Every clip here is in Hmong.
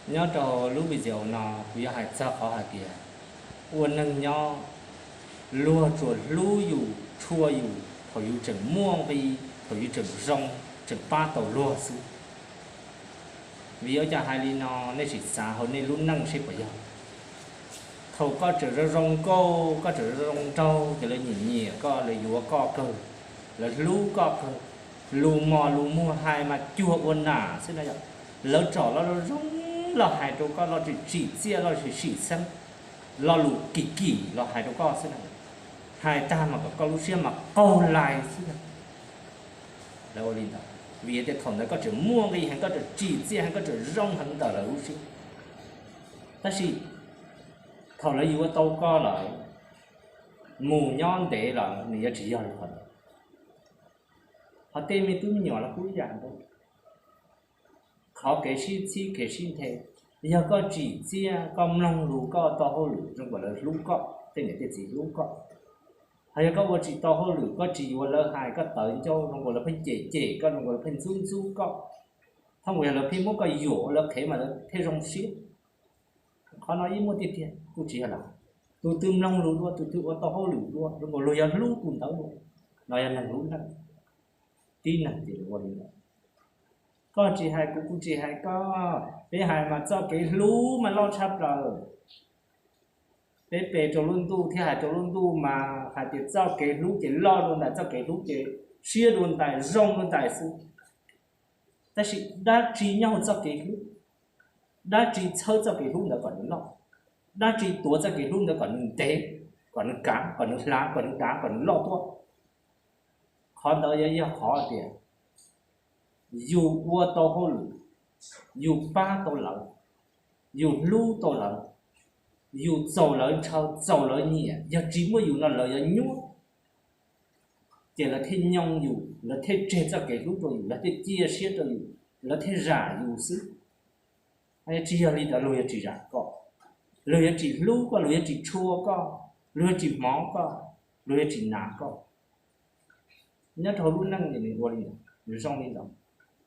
Nyob rau lub video no kuv yuav hais txog qhov hais tias ua neeg nyob, luag tsuas hlub yus, tshua yus thaum yus tseem muaj nqi, thaum yus tseem zoo, tseem pab tau luag xwb. Vim ua cas hais li no? Nej sim xav hauv nej lub neej seb puas yog. Thaum koj tseem zoo zoo nkauj, koj tseem zoo zoo nraug ces lawv nyiam nyiam koj, lawv yuav koj kawg, lawv hlub koj kawg. Lus mos lus muag hais mas cuag ua nam xwb na yom. Lawv tsom lo zoo los hais rau koj, lo tsim txiaj, lo sim xeeb, lo lus kim kim los hais rau koj xwb na. Hais tag mas kom koj lub siab mas qaug lais xwb na. Lawv ua li ntawd vim tias thaum ntawd koj tseem muaj nqi heev, koj tseem tsim txiaj heev, koj tseem zoo heev ntawm lawv lub siab. Tab sis thaum lawv yuav tau koj lawm, mus nyob ntev lawm, nws yuav tsis yog li qhov ntawd. Ho tej me tub me nyuam los kuj ib yam nkaus. Qhov kev sib txhib kev sib nthe, yog koj tsim txiaj, koj mloog lus, koj tau hauj lwm zoo nkaus lawv hlub koj, tej niam tej txiv hlub koj. Ho yog koj ua tsis tau hauj lwm, koj tsis yuav lawv hais, koj tawv ncauj zoo nkaus lawv pheej cem cem koj, zoo nkaus lawv pheej ntxub ntxub koj. Thaum uas yog lawv pheej muab koj yuam ua lawv qhev mas lawv thiaj zoo siab. Qhov no yeej muaj tiag tiag, kuj tsis yog lawm. Tus twg mloog lus dua, tus twg ua tau hauj lwm dua, zoo nkaus luag yuav hlub tus ntawd dua. No yog neeg lub neej, tib neeg ces ua li ntawd. Koj tsis hais kuv, kuv tsis hais koj, peb hais mas txoj kev hlub mas loj tshaj plaws. Peb pe rau lub ntuj thiab hais rau lub ntuj mas hais tias txoj kev hlub ces loj dua ntais, txoj kev hlub ces siab dua ntais, zoo dua ntais xwb. Tab sis dab tsi nyob hauv txoj kev hlub? Dab tsi txhawb txoj kev hlub ntawd kom nws loj? Dab tsi tuav txoj kev hlub ntawd kom nws ntev, kom nws kav, kom nws hlav, kom nws dav, kom nws loj tuaj? Qhov ntawd yog, yog qhov tias yus ua tau hauj lwm, yus pab tau lawv, yus hlub tau lawv, yus txaus lawv ntshaw, txaus lawv nyiam. Yog tsis muaj yus no lawv yuav nyuaj, ces lawv thiaj nyoo yus, lawv thiaj tseg txoj kev hlub rau yus, lawv thiaj cia siab rau yus, lawv thiaj zam yus xwb. Tsis yog li ntawd luag yuav tsis zam koj, luag yuav tsis hlub koj, luag yuav tsis tshua koj, luag yuav tsis hmov koj, luag yuav tsis nav koj. Nyob rau hauv lub neej nws ua li ntawd, nws zoo li ntawd.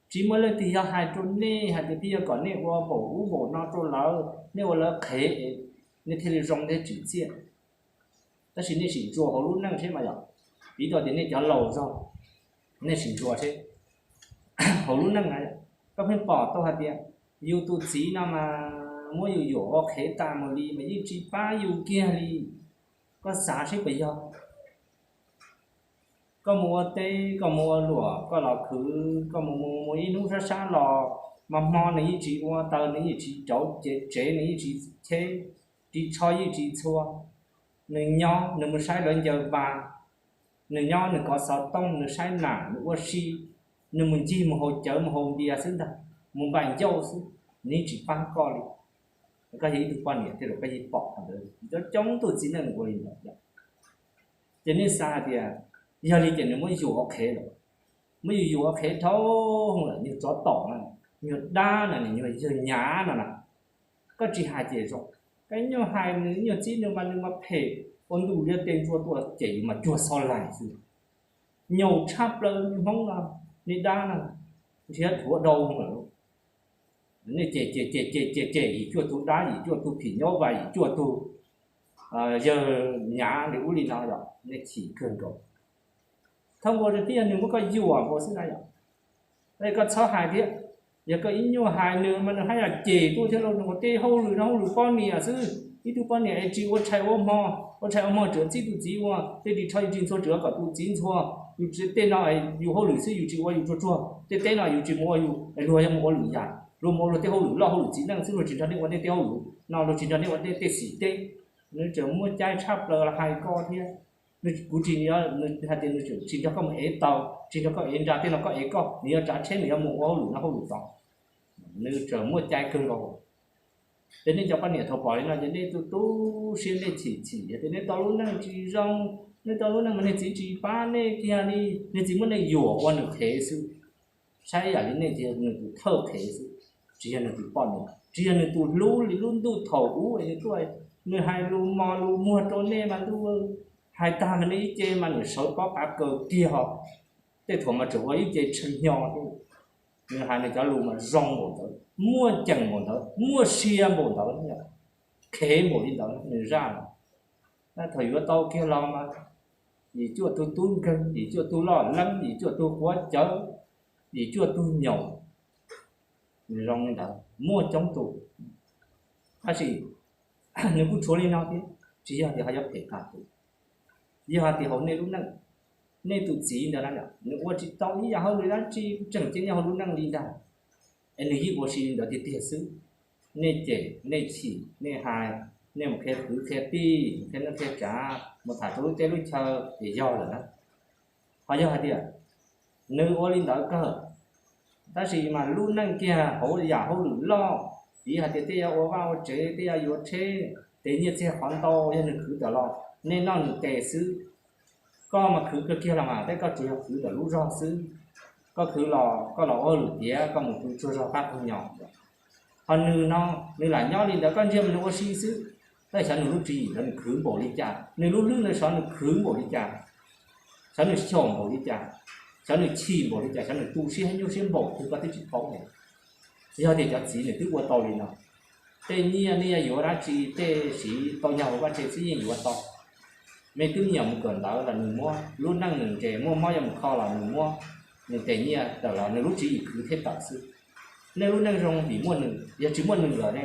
Tsis muaj leej twg yog hais rau nej hais tias pheej yog kom nej ua npaum ub npaum no rau lawv, nej ua lawv qhev, nej thiaj li zoo thiab tsim txiaj. Tab sis nej sim ntsuas hauv lub neej seb mas yom, piv tau tias nej cov laus zog, nej sim ntsuas seb hauv lub neej na, koj pheej pom tau hais tias yus tus txiv no mas muab yus yuam ua qhev tas mus li mas yeej tsis pab yus kiag li. Koj xav seb puas yog? Koj mus ua teb, koj mus ua luam, koj los khwv, koj mus mus mus ib hnub sab sab los, mas hmo nws yeej tsis ua, taws nws yeej tsis rauv, tsev nws yeej tsis cheb, ris tsho yeej tsis txhua. Nws nyob nws mus saib lawv ncaws vas, nws nyob nws kov xov tooj, nws saib nam, nws ua si, nws mus ncig mus haus cawv mus haus npias xwb ntag, mus npaim ncauj xwb, nws yeej tsis pab koj li. Koj yog ib tug poj niam tej zaum koj yeej pom ntawd, coob coob tus txiv neej nws ua li ntawd. Ces nej xav hais tias yog li ces nws muab yus ua qhev lawm, muab yus yus ua qhev dhau lawm, nyuag tsov tom na, nyuag dab na, nyuag yawg nyav no na. Koj tsis hais ces zoo, koj nyuag hais nws nyuag txib nws mas nws mas phem ua ntuj liab teb ntsuab tuaj ces yus mas cuag xob laig xwb. Nyaum tshaj plaws Hmoob no, nej dab no, nrhiav thuav dhau lawm. Nej ces ces ces ces ces ces yim cuaj tug dab, yim cuaj tug phim nyuj vais, yim cuaj tug yawg nyav li ub li no yom, nej chim kawg nkaus. Thaj nkaus twb yog nws muab koj yuam nkaus xwb na yom. Koj txhob hais thiab, yog koj ib nyuag hais nws mas nws haj yam cem tuaj thiab lauj, nws ua tej hauj lwm no hauj lwm poj niam xwb, ib tug poj niam es tsis ua tshais ua hmo, ua tshais ua hmo tsuav txib tus txiv ua, tej ris tsho yus tsis ntxhua tsuav kom tus txiv ntxhua, yus tej no yus hauj lwm xwb yus tsis ua yus tsuag tsuag, tej teb no yus tsis mus ua yus, luag yog mus ua lwm yam, luag mus ua luag tej hauj lwm loj hauj lwm txiv neej xwb, luag tsis nrog nej ua nej tej hauj lwm no, luag tsis nrog nej ua nej tej xim teb. Nws tseem muaj cai tshaj plaws los hais koj thiab. Kuv tsis, nws hais tias nws tsis nrog koj mus ev taws, tsis nrog koj ev nra, tej no koj ev koj, nws yuav tsav tsheb nws yuav mus ua hauj lwm no hauj lwm tod. Nws tseem muaj cai kawg nkaus. Ces nej cov poj niam thaum pom li no ces nej tu tu siab nej chim chim, yog tias nej tau lub neej tsis zoo, nej tau lub neej mas nej txiv tsis pab nej kiag li, nej txiv muab nej yuam ua nws qhev xwb. Saib yam li nej tias nws tus thawj qhev xwb, tsis yog nws tus poj niam, tsis yog nws tus hlub li lub ntuj thaum ub es nws tuaj, nws hais lus mos lus muag rau nej mas ntuj, hais tag mas nej ib ce mas nws sawv pob qav kaws kiag ho, tej thaum mas tseem ua ib ce tshee hnyo thiab. Nws hais nws cov lus mas zoo npaum ntawd, muaj ceem npaum ntawd, muaj sia npaum ntawd, khev npaum li ntawd nws zaj no. Thaum yuav tau kiag los mas yim cuaj tug tub nkeeg, yim cuaj tug loj leeb, yim cuaj tug quav cawv, yim cuaj tug nyaum. Nws zoo li ntawd muaj coob tus, tab sis nws kuj tshuav li no thiab, tsis yog tias ho yuav phem qas tus. Yog hais tias hauv nej lub neej, nej tus txiv ntawd na, nws ua tsis tau ib yam hauj lwm dab tsi tseem ceeb nyob hauv lub neej li ntag, es nws yeej ua si li ntawd tiag tiag xwb. Nej cem, nej chim, nej hais, nej mus qhia kwv qhia tij, qhia neej qhia tsav, mus tham rau lub teb lub chaw ces yog lawm na. Ho yog hais tias nws ua li ntawd kawg, tab sis mas lub neej kiag hauv yam hauj lwm loj, piv hais tias tej yuav ua vaj ua tsev, tej yuav yuav tsheb, tes nyiaj txiag qhov ntau yog nws khwv tawm los, nej noj nws tes xwb. Koj mas khwv kawg kiag los mas, tej koj tsuas yog khwv ntawm lub zog xwb. Koj khwv los koj los ua hauj lwm tiav, koj mus pw tsuag zog qab qhov nyom. Ho nws no, nws lam nyob li ntawd, koj ntsia mas nws ua si xwb, tab sis xyov nws lub tswv yim ntawd nws khwv npaum li cas, nws lub hlwb nws sov nws khwv npaum li cas, xyov nws xyaum npaum li cas, xyov nws chim npaum li cas, xyov nws tu siab thiab nyuaj siab npaum twg koj twb tsis paub ne. Yog tias cov txiv nws twb ua tau li no, tej nyiaj nej yuav yuav dab tsi, tej siv tau nyob hauv vaj tse xwb yeej yuav tau. Nej twb me nyuam mus kawm ntawv los nws muab, lub neej nws ntse muaj mob yuav mus kho los nws muab, nws tes nyiaj tawm los nws lub tswv yim khwv thiab tawm xwb. Nej lub neej zoo vim muaj nws, yog tsis muaj nws lawm ne,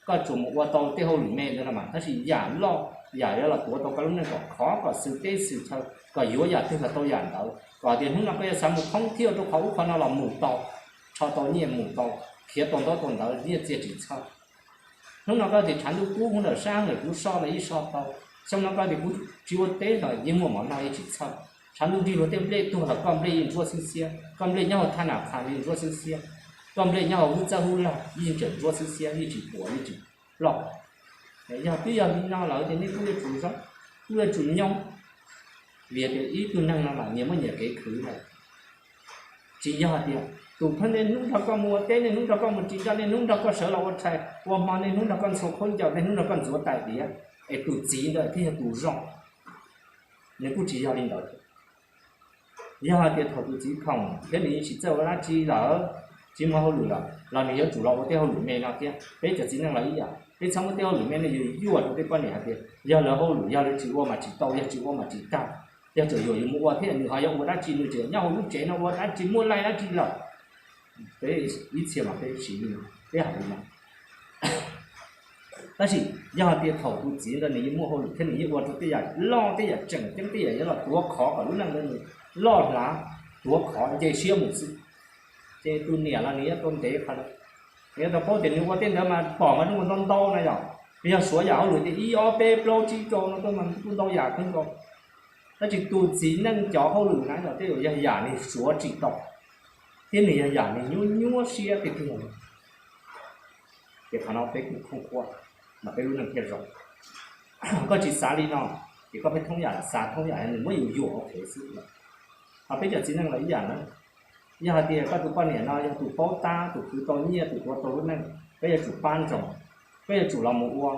koj tsuas mus ua tau tej hauj lwm me ntawd no mas, tab sis yam loj, yam yuav los tuav tau koj lub neej kom khov kom xwm teb xwm chaw, kom yuav yam twg los tau yam ntawd, kom tias hnub no koj yuav xav mus thoob thiab rau qhov ub qhov no los mus tau, rho tau nyiaj mus tau, khiav tau ntaub tau ntawv nyiaj txiag tsis txhawj. Hnub no koj tias tshav ntuj kub hnub ntawm sab ntawm kuv so los yeej so tau, xyoo no koj tias kuv tsis ua teb los yeej muaj mov noj yeej tsis txhawj. Tshav ntuj nrig luag tej nplej tuag los koj nplej yeej ntsuab xwb xiab, koj nplej nyob hauv thaj nam qhas yeej ntsuab xwb xiab, koj nplej nyob hauv hub txawb hub lawg yeej tseem ntsuab xwb xiab, yeej tsis puas yeej tsis ploj. Yog twb yog li no lawm ces nej kuj yuav tsum zoo, kuj yuav tsum nyoo, vim tias ib tug neeg no mas nyias muaj nyias kev khwv na. Tsis yog hais tias tus thawj niaj hnub nrog koj mus ua teb, niaj hnub nrog koj mus tsis ncaj, niaj hnub nrog koj sawv los ua tshais ua hmo, niaj hnub nrog koj ntxhua khaub ncaws, niaj hnub nrog koj ntxuav tais diav, es tus txiv ntawd thiaj yog tus zoo. Nws kuj tsis yog li ntawd. Yog hais tias thaum tus txiv khoom thiab nws yeej tsis txawj ua dab tsi lawm, tsis muaj hauj lwm lawm los nws yuav tsum los ua tej hauj lwm me no thiab. Peb cov txiv neej los ib yam, peb txhob muab tej hauj lwm me no yuav yuam rau tej poj niam hais tias yog lawv hauj lwm, yog lawv tsis ua mas tsis tau, yog tsis ua mas tsis tag, yog tseem yuam yus mus ua thiab nws ho yuav ua dab tsi, nws tseem nyob hauv lub tsev no ua dab tsi, muaj laij dab tsi lawm. Peb ib txhia mas peb siv li no, peb hais li no. Tab sis yog hais tias thaum tus txiv ntawd nws yeej muaj hauj lwm thiab nws yeej ua rau tej yam loj, tej yam tseem ceeb, tej yam yuav los tuav khov kom lub neej ntawd nws loj hnav, tuav khov nce siab mus xwb, ces tus niam los nws yuav tau ntev qhov ntawd, nws yuav tau paub tias nws ua tej ntawd mas pom mas zoo ntau ntau na yom. Yog suav yam hauj lwm tias ib ob peb plaub tsib rau no tuaj mas kuj ntau yam kawg nkaus. Tab sis tus txiv neej cov hauj lwm na yom, tej zaum yog yam nws suav tsis tau, thiab nws yog yam nws nyuaj nyuaj siab tiag tiag. Ces qhov no peb kuj khoom khuab, mas peb lub neej thiaj zoo. Koj tsis xav li no, ces koj pheej thoob yam, xav thoob yam nws muab yus yuam ua phem xwb. Ho peb cov txiv neej los ib yam na, yog hais tias koj tus poj niam no yog tus paub tab, tus khwv tau nyiaj, tus tuav tau lub neej, peb yuav tsum pab ntsoov, peb yuav tsum los mus ua,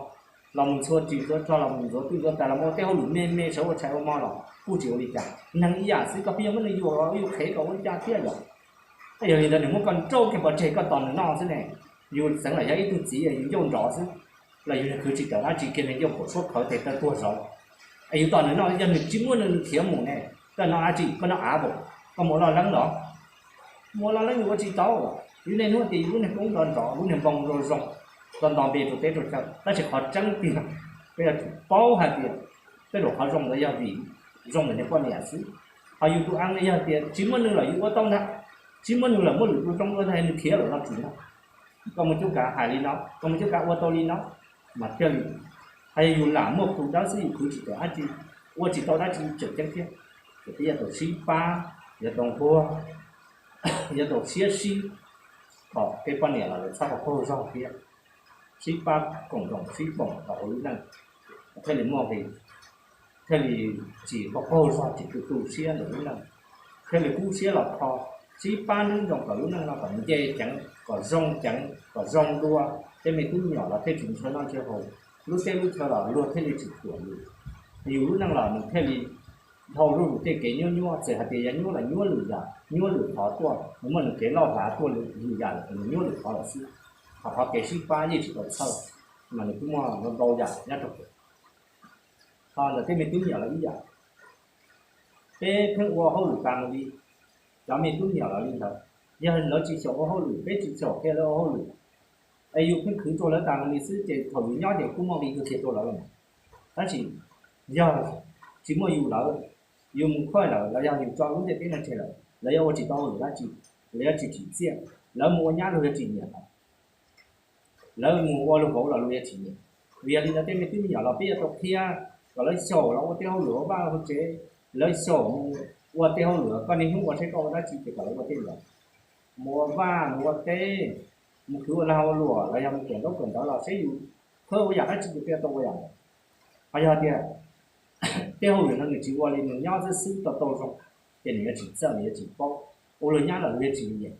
los mus ntxhua ris ntxhua rog, los mus ntxuav twj ntxuav tais, los mus ua tej hauj lwm me me, sawv ua tshais ua hmo los kuj tsis ua li cas, neeg ib yam xwb, koj pheej yuav muab nws yuam, yuav qhev kom ua li cas thiab yom. Yog li ntawd nws muab koj nrauj kiag pov tseg koj tos nws noj xwb ne. Yus txeev lam yog ib tug txiv yus ncauj nrov xwb, los yus niag khwv tsis tawm dab tsi kiag, nws ncauj pom suab khawv tes taw tuag zov. Es yus tos nws noj, yog nws tsis muaj nws khiav mus ne, koj noj dab tsi, koj noj av npaum, koj mus ua loj leeb los? Mus ua loj leeb yus ua tsis tau. Yus niaj hnub tias yus lub niag koob nrov nrov, lub niag npoo zoo zoo, nto nto npe rau teb rau chaw, tab sis qhov tseeb tiag peb yuav tsum paub hais tias tej zaum qhov zoo ntawd yog vim zoo ntawm niag poj niam xwb. Ho yus tus a ne yog tias tsis muaj nws los yus ua tau ntag, tsis muaj nws lawm muaj lwm tus zoo dua ntag nws khiav lawm no tsis ntag. Koj mus cuab kav hais li no, koj mus cuab kav ua tau li no, mas thiaj li, hos yog yus lam muaj plhus dawb xwb yus khwv tsis tawm dab tsi, ua tsis tau dab tsi tseem ceeb thiab. Ces peb yuav tau sib pab, yuav tau nquag, yuav tau siab sib, kom tej poj niam los lawv txhob qaug zog thiab. Sib pab koom nroos sib koom kom ua lub neej thiaj li muaj nqis, thiaj li tsis qaug zog tsis tu tu siab ntawm lub neej, thiaj li kub siab los kho, sib pab nruab nroos kom lub neej no kom nce ceev, kom zoo ceev, kom zoo dua, tej me tub me nyuam los thiaj tsis ntshaw noj ntshaw haus, lub teb lub chaw los luag thiaj li tsis thuam yus, yus lub neej los nws thiaj li dhau lub lus tej kev nyuaj nyuaj, txawm hais tias yog nyuaj los nyuaj lwm yam, nyuaj lwm qhov tuaj, nws muaj nws kev loj hlav tuaj lwm yam lawm, nws nyuaj lwm qhov lawm xwb. Ho qhov kev sib pab yeej tsis tau txhawj, mas nws kuj muaj ntau yam nyob rau. Ho ntawm tej me tub me nyuam los ib yam, peb pheej ua hauj lwm tas mus li, cov me tub me nyuam los li ntawd. Yog lawv tsis xyaum ua hauj lwm, peb tsis xyaum qhia lawv ua hauj lwm, es yus pheej khwv rau lawv tas mus li xwb ces thaum yus nyob ces kuj muaj nqi kiag rau lawv lawm. Tab sis yog tsis muaj yus lawm, yus mus khuaj lawm los yog yus tso lub ntiaj teb no tseg lawm, lawv yuav ua tsis tau hauj lwm dab tsi, lawv yuav tsis tsim txiaj, lawv mus ua nyab luag yuav tsis nyiam lawv, lawv mus ua luag vauv los luag yuav tsis nyiam. Vim yog li ntawd tej me tub me nyuam los peb yuav tau qhia kom lawv xyaum los ua tej hauj lwm ua vaj ua tsev, lawv xyaum mus ua tej hauj lwm, koj niaj hnub ua saib koj ua dab tsi ces kom lawv ua tej ntawd, mus ua vaj mus ua teb, mus khwv ua lag ua luam los yog mus kawm ntaub kawm ntawv los saib yus khawb ua yam dab tsi ces peb yuav tau ua yam ntawd. Ho yog tias tej hauj lwm no nws tsis ua li, nws nyob xwb xwb tau tau zoo, ces nws yuav tsis txawj, nws yuav tsis paub, ua luag nyab los luag yuav tsis nyiam.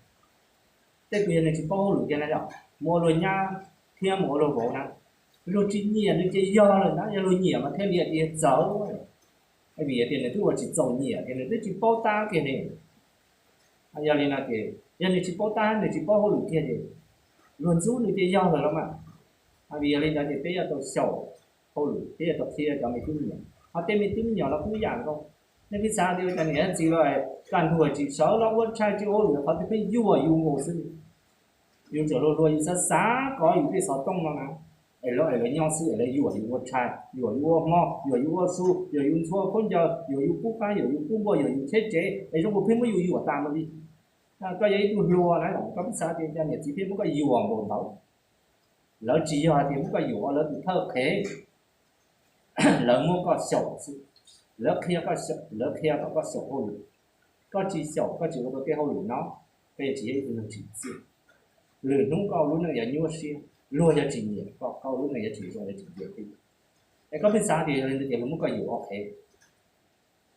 Tej tus yog nws tsis paub hauj lwm tiag na yom, mus ua luag nyab thiab mus ua luag vauv na, luag tsis nyiam nws ces yog lawm na, yog luag nyiam mas thiaj li tias txawv, vim tias nws twb ua tsis txaus nyiam ces nws twb tsis paub tab kiag ne. Yog li no ces yog nws tsis paub tab, nws tsis paub hauj lwm kiag ces luag ntxub nws ces yog lawm los mas. Vim yog li ntawd ces peb yuav tau xyaum hauj lwm, peb yuav tau qhia cov me tub me nyuam, ho tej me tub me nyuam los kuj ib yam nkaus. Nej pheej xav tias ua cas niam txiv los kaj ntug tsis sawv los ua tshais tsis ua hauj lwm, qhov twg pheej yuam yus nkaus xwb li. Yus tseem hluas hluas yus xav xav kov yus tej xov tooj no na, es lawv es lawv nyob xwb es lawv yuam yus ua tshais, yuam yus ua hmo, yuam yus ua su, yuam yus ntxhua khaub ncaws, yuam yus pub qab, yuam yus pub npua, yuam yus cheb tsev, es zoo nkaus pheej muab yus yuam tas mus li. Koj yog ib tug hluas na, koj pheej xav tias ua cas niam txiv pheej muab koj yuam npaum ntawd. Lawv tsis yog hais tias muab koj yuam ua lawv tus thawj qhev, lawv muab koj xyaum xwb, lawv qhia, lawv qhia kom koj xyaum hauj lwm. Koj tsis xyaum, koj tsis ua tau tej hauj lwm no, koj yuav tsis yog ib tug neeg tsim txiaj. Lwm hnub koj lub neej yuav nyuaj siab, luag yuav tsis nyiam koj, koj lub neej yuav tsis zoo, yuav tsis ntiag teb. Es koj pheej xav tias yog li ntawd ces luag muab koj yuam ua qhev.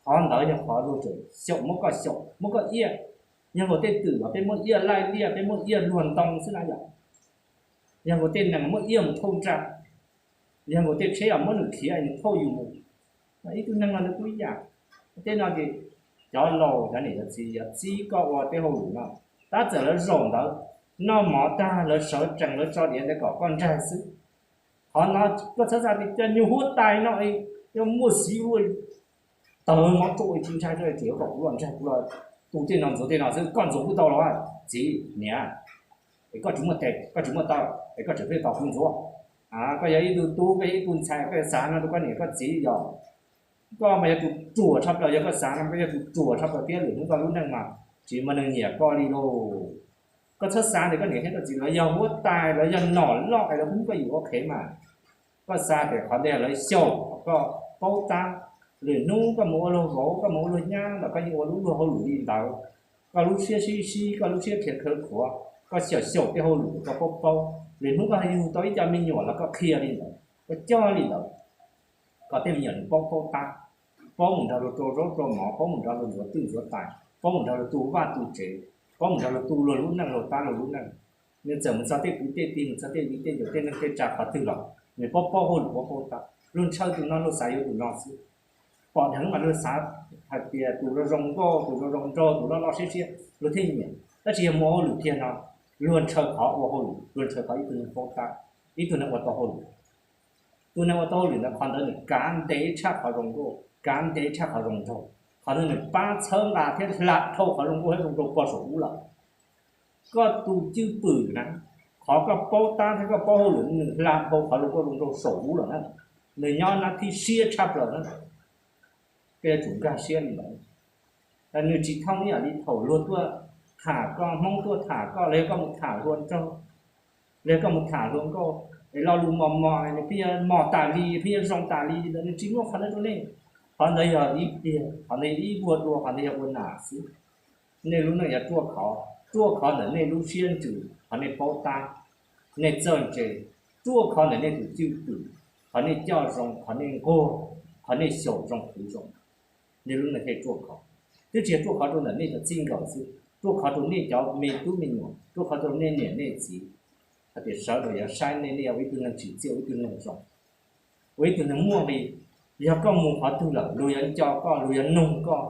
Qhov ntawd yog qhov luag tseem xyaum, muab koj xyaum, muab koj iaj. Yog nkaus tej twm los peb muab iaj laij liaj, peb muab iaj luag ntoo xwb na yom. Yog nkaus tej nees muab iaj mus thauj nra, yog nkaus tej tsheb los muab nws khiav nws thauj yus mus. Ib tug neeg los nws kuj ib yam. Tej no ces cov laus cov niam cov txiv yuav txib koj ua tej hauj lwm no, tab txawm lawv zaum ntawd noj mov tag lawv sawv tsees lawv tso diav ntawd kom koj nraig xwb. Qhov no koj txhob xav tias cov nyuag huab tais no yog muaj xiv ua tawg mov rau tsis ntshai rau, tseem yuav kom kuv los nraig, kuv los tu tej no ntxuav tej no xwb, koj ntxuav kuj tau los txiv niam, es koj tsis muaj tes koj tsis muaj taw, es koj tseem pheej tos kuv ntxuav. Koj yog ib tug tub, koj yog ib tug ntxhais, koj xav no rau koj niam koj txiv yog, koj mas yog tus ruam tshaj plaws, yog koj xav no koj yog tus ruam tshaj plaws thiab lwm hnub koj lub neej mas tsis muaj neeg nyiam koj li lauj. Koj txhob xav tias koj niam thiab koj txiv lawv yog huab tais, lawv yog nom loj es lawv pheej muab koj yuam ua qhev mas. Koj xav tias qhov ntej lawv xyaum koj paub tab, lwm hnub koj mus ua luag vauv, koj mus ua luag nyab los koj yeej ua lub luag hauj lwm li ntawd. Koj lub siab sib sib, koj lub siab khiav khawv khuav, koj xyaum xyaum tej hauj lwm koj paub paub, lwm hnub koj yug tau ib co me nyuam los koj qhia li ntawd, koj coj li ntawd, kom tej me nyuam nws paub paub tab, paub mus nrog luag rau zaub rau mov, paub mus nrog luag ntxuav twj ntxuav tais, paub mus nrog luag tu vaj tu tsev, paub mus nrog luag tu luag lub neej, luag tab luag lub neej. Nws txawm mus txog tej kwv tej tij, mus txog tej viv tej ncaus, tej neej tej tsa qhov twg los nws paub paub hauj lwm, paub paub tab. Luag ntshaw tus no luag xav yuav tus no xwb. Pom dheev mas luag xav hais tias tus zoo zoo nkauj, tus zoo zoo nraug, tus loj loj siab siab luag thiaj nyiam. Tab sis yog mus ua hauj lwm kiag no, luag ntshaw qhov ua hauj lwm, luag ntshaw qhov ib tug neeg paub tab, ib tug neeg ua tau hauj lwm. Tus neeg ua tau hauj lwm ntawd qhov ntawd nws kav ntev tshaj qhov zoo nkauj, kav ntev tshaj qhov zoo nraug. Qhov ntawd nws pab txhawb nqa thiab hla dhau qhov zoo nkauj thiab zoo nraug pog saum ub lawm. Koj tus cwj pwm na, qhov koj paub tab thiab koj paub hauj lwm nws hla dhau qhov zoo nkauj zoo nraug saum ub lawm na. Nws nyob nab thib siab tshaj plaws na. Koj yuav tsum nkag siab li ntawd. Nws tsis thooj ib yam li thaum luag tuaj tham koj, Hmoob tuaj tham koj, los yog koj mus tham hluas nraug, los yog koj mus tham hluas nkauj, es lo lus mos mos nws pheej yuav mos tas li, pheej yuav zoo tas li ntawd, nws tsis muaj qhov ntawd rau nej. Qhov ntawd yog ib pliag, qhov ntawd yog ib vuag dua, qhov ntawd yog ua nam xwb. Nej lub neej yuav ruaj khov, ruaj khov ntawm nej lub siab ntsws, qhov nej paub tab, nej txawj ntse, ruaj khov ntawm nej tus cwj pwm, qhov nej coj zoo, qhov nej nquag, qhov nej xyaum zoo khwv zoo, nej lub neej thiaj ruaj khov. Twb tsis yog ruaj khov rau ntawm nej cov txij nkawm xwb, ruaj khov rau nej cov me tub me nyuam, ruaj khov rau nej niam nej txiv, hais tias sawv daws yuav saib nej, nej yog ua ib tug neeg tsim txiaj, ua ib tug neeg zoo, ua ib tug neeg muaj nqi. Yog koj mus qhov twg lawm luag yuav nco koj, luag yuav noog koj.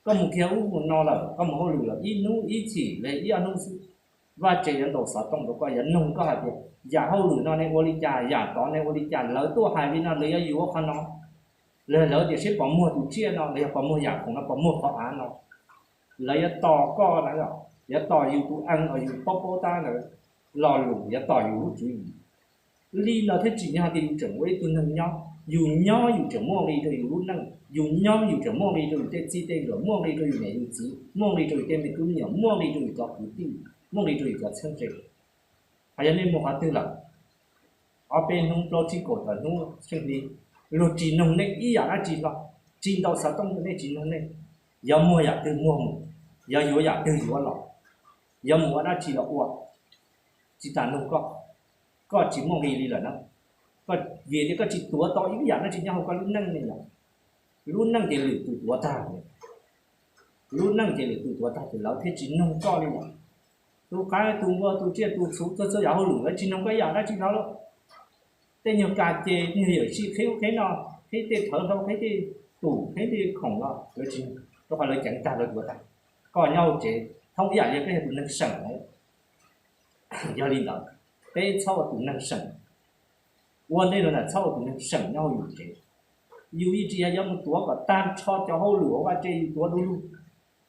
Koj mus kiag ub mus no lawm, koj mus hauj lwm lawm ib hnub ib chim los ib ob hnub xwb, vaj tse yuav ntaus xov tooj rau koj, yuav nug koj hais tias yam hauj lwm no nej ua li cas, yam tod nej ua li cas, lawv tuaj hais li no, lawv yuav yuav qhov no, los lawv tias seb puas muag tus tsiaj no los yog puas muag yam khoom no, puas muag qhov av no. Lawv yuav tos koj na, yuav tos yus tus ees uas yus paub paub tab ntawd, lo lus yuav tos yus lub tswv yim. Li ntawd thiaj tsim nyog tias yus tseem ua ib tug neeg nyob, yus nyob yus tseem muaj nqis rau yus lub neej, yus nyob yus tseem muaj nqis rau yus tej txij tej nkawm, muaj nqis rau yus niam yus txiv, muaj nqis rau yus tej me tub me nyuam, muaj nqis rau yus cov kwv tij, muaj nqis rau yus cov txheeb ze. Hos yog nej mus qhov twg lawm, ob peb hnub plaub tsib kaum tawm hnub tsheej hli, luag tsis nug nej ib yam dab tsi hlo, tsis ntaus xov tooj rau nej, tsis nug nej, yuav muag yam twg muag mus, yuav yuav yam twg yuav los, yuav mus ua dab tsi los ua, tsis tas nug koj, koj tsis muaj nqis li lawm na. Vim tias koj tsis tuav tau ib yam dab tsi nyob hauv koj lub neej li lawm. Lub neej ces lwm tus tuav tag, lub neej ces lwm tus tuav tag ces lawv thiaj tsis nug koj li lawm. Tus qaib tus npua tus tsiaj tus txhu txhua txhua yam hauj lwm lawv tsis nug koj ib yam dab tsi hlo lauj. Tej nyuag kas ces nyuag yawm sij qhib ub qhib no, qhib tej thawv hlau, qhib tej tus, qhib tej khoom los lawv tsis nug, rau qhov lawv ceev tag lawv tuav tag. Koj nyob hauv tsev thoob ib yam li koj yog tus neeg seem lawm. Yog li ntawd, peb txhob ua tus neeg seem. Ua ntej no ntag txhob ua tus neeg seem nyob hauv yus tsev. Yus yeej tsis yog yuav mus tuav kom tag nrho cov hauj lwm hauv vaj tse, yus tuav du lug,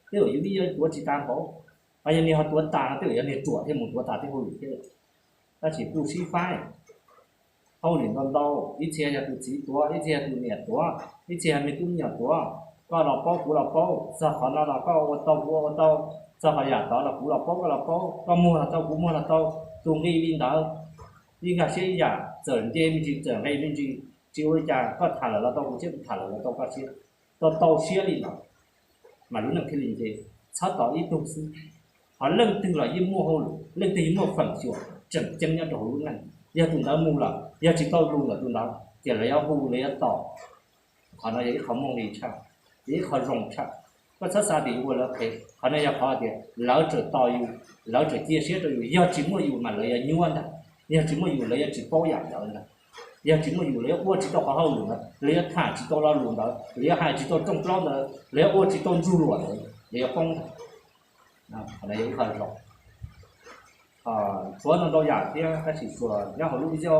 tej zaum yus yeej yuav tuav tsis tag npaum. Hos yog niag ho tuav tas no tej zaum yog niag ruam thiaj mus tuav tas tej hauj lwm thiab. Tab sis kuj sib faib, hauj lwm ntau ntau, ib txhia yog tus txiv tuav, ib txhia yog tus niam tuav, ib txhia yog me tub me nyuam tuav. Koj los paub kuv los paub, txog qhov no los koj ua tau kuv ua tau, txog qhov yam tod los kuv los paub koj los paub, koj muag los tau kuv muag los tau, tus nqi li ntawd. Yeej nkag siab ib yam, txawm nce me ntsis txawm nqe me ntsis, tsis ua li cas, koj tham lawm los tau kuv siab, kuv tham lawm los tau koj siab, tau tau siab li ntawd, mas lub neej thiaj li nce. Txhob tos ib tug xwb, qhov leej twg los yeej muaj hauj lwm, leej twg yeej muaj feem xyuam tseem ceeb nyob rau hauv lub neej. Yog tus ntawd mus lawm, yog tsis tau lus ntawm tus ntawd ces lawv yuav hu lawv yuav tos. Qhov no yog ib qho muaj nqi tshaj, yog ib qho zoo tshaj. Koj txhob xav tias yus ua lawv qhev, qhov no yog qhov tias lawv tseem tos yus, lawv tseem cia siab rau yus. Yog tsis muaj yus mas lawv yuav nyuaj ntag, yog tsis muaj yus lawv yuav tsis paub yam ntawd ntag, yog tsis muaj yus lawv yuav ua tsis tau qhov hauj lwm ntawd, lawv yuav tham tsis tau lo lus ntawd, lawv yuav hais tsis tau rooj plaub ntawd, lawv yuav ua tsis tau ntsuj luam ntawd, lawv yuav poob ntag. Qhov no yog ib qho zoo. Tshuav ntau ntau yam thiab tab sis tsuas nyob hauv lub video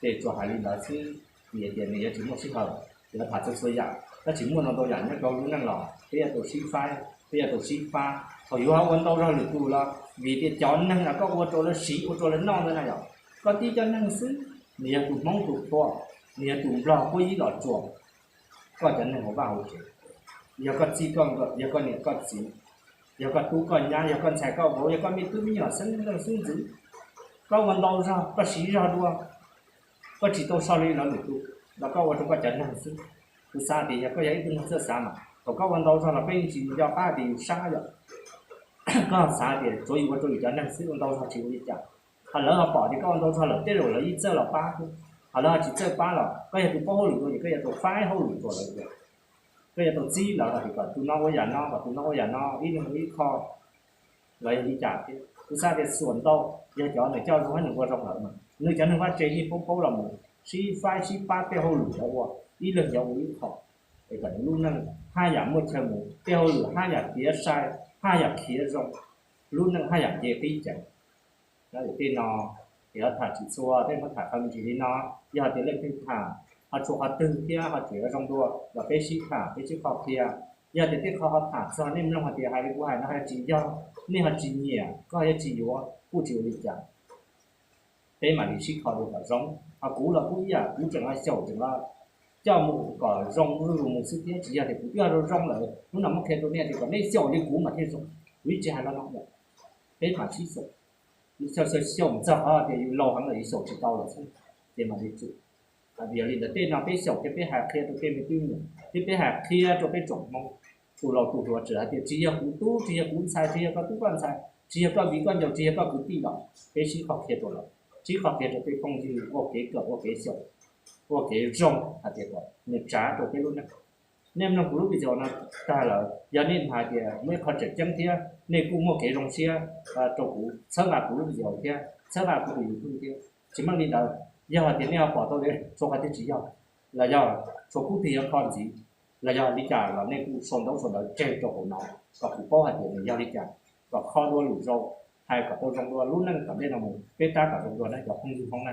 ces tsuas hais li ntawd xwb, vim tias nws yuav tsis muaj sij hawm yuav tham txhua txhua yam, tab sis muaj ntau ntau yam nyob rau lub neej los peb yuav tau sib faib, peb yuav tau sib pab. Thaum yus ho ua ntau zog lwm tus los vim tias cov neeg uas koj ua rau lawv siv ua rau lawv noj ntawd na yom, koj tib cov neeg xwb, nws yog tus Hmoob tus Suav, nws yog tus Nplog Kuab Yib Los Tsuas, koj cov neeg hauv vaj hauv tsev, yog koj txij koj nkawm, yog koj niam koj txiv, yog koj tub koj nyab, yog koj ntxhais koj vauv, yog koj me tub me nyuam xeeb leej xeeb ntxwv, koj ua ntau zog koj siv zog dua, koj tsis tau so li lawv lwm tus, los koj ua rau koj cov neeg xwb. Kuv xav tias yog koj yog ib tug neeg txawj xav mas thaum koj ua ntau zog los peb yeej tsis nco qab tias yus sab yom. Koj xav tias tsuav yus ua rau yus cov neeg xwb, ua ntau zog tsis ua li cas. Ho lawv ho pom tias koj ua ntau zog lawm tej zaum lawv yeej txawj los pab thiab. Ho lawv ho tsis txawj pab los koj yog tus paub hauj lwm dua ces koj yuav tau faib hauj lwm rau lawv, koj yuav tau txib lawv hais tias kom tus no ua yam no, kom tus no ua yam no, ib leeg ua ib qho los yog li cas thiab. Kuv xav tias xuam ntau yog cov nws coj zoo thiab nws ua zoo lawm mas nws cov neeg vaj tse yeej paub paub los mus sib faib sib pab tej hauj lwm lawv ua, ib leeg yuav ua ib qho, es kom nws lub neej haj yam muaj chaw mus, tej hauj lwm haj yam tiav sai, haj yam khiav zoo, lub neej haj yam nce qib ceev. Tej no ces ho tham tsis txhua, tej muab tham qhov me ntsis li no. Yog tias leej twg tham ho tshuav qhov twg thiab ho tseem yuav zoo dua los peb sib tham, peb sib qho qhia. Yog tias tej qho ho tham txog nej mloog hais tias hais li kuv hais no ho tsis yog, nej ho tsis nyiam, koj ho yuav tsis yuav, kuj tsis ua li cas, peb mam li sib kho dua kom zoo. Ho kuv los kuj ib yam, kuv tseem los xyaum tseem los coj mus kom zoo zuj zus mus xwb thiab, tsis yog tias kuv twb zoo zoo lawm hnub no muab qhia rau nej tias kom nej xyaum li kuv mas thiaj zoo. Kuv yeej tsis hais lo no lawm, peb mam sib xyaum, xyaum xyaum xyaum txog qhov tias yus laus heev lawm yus xyaum tsis tau lawm xwb, ces mam li tsum. Vim yog li ntawd tej no peb xyaum thiab peb hais qhia rau tej me tub me nyuam thiab peb hais qhia rau peb tsoom Hmoob, tus laus tus hluas tseem hais tias tsis yog kuv tub, tsis yog kuv ntxhais, tsis yog koj tub koj ntxhais, tsis yog koj viv koj ncaus, tsis yog koj kwv tij los, peb sib qho qhia rau lawv, sib qho qhia rau tej phooj ywg ua kev kawm ua kev xyaum, ua kev zoo hais tias kom nws tsav rau peb lub neej. Nej mloog kuv lub video no tag lawm, yog nej hais tias muaj ib qho tseem ceeb thiab nej kuj muaj kev zoo siab rau kuv, txhawb nqa kuv lub video thiab txhawb nqa kuv tus YouTube thiab. Tsis meej li ntawd, yog hais tias nej ho pom tau tias tshuav qhov twg tsis yog, los yog tshuav kub twg yuav kho ntxiv, los yog li cas los nej kuj sau ntaub sau ntawv tseg rau hauv no, kom kuv paub hais tias nws yog li cas, kom kho dua lwm zaus hais kom tau zoo dua lub neej tom ntej no mus, peb tab tom zoo dua na cov phooj ywg Hmoob na.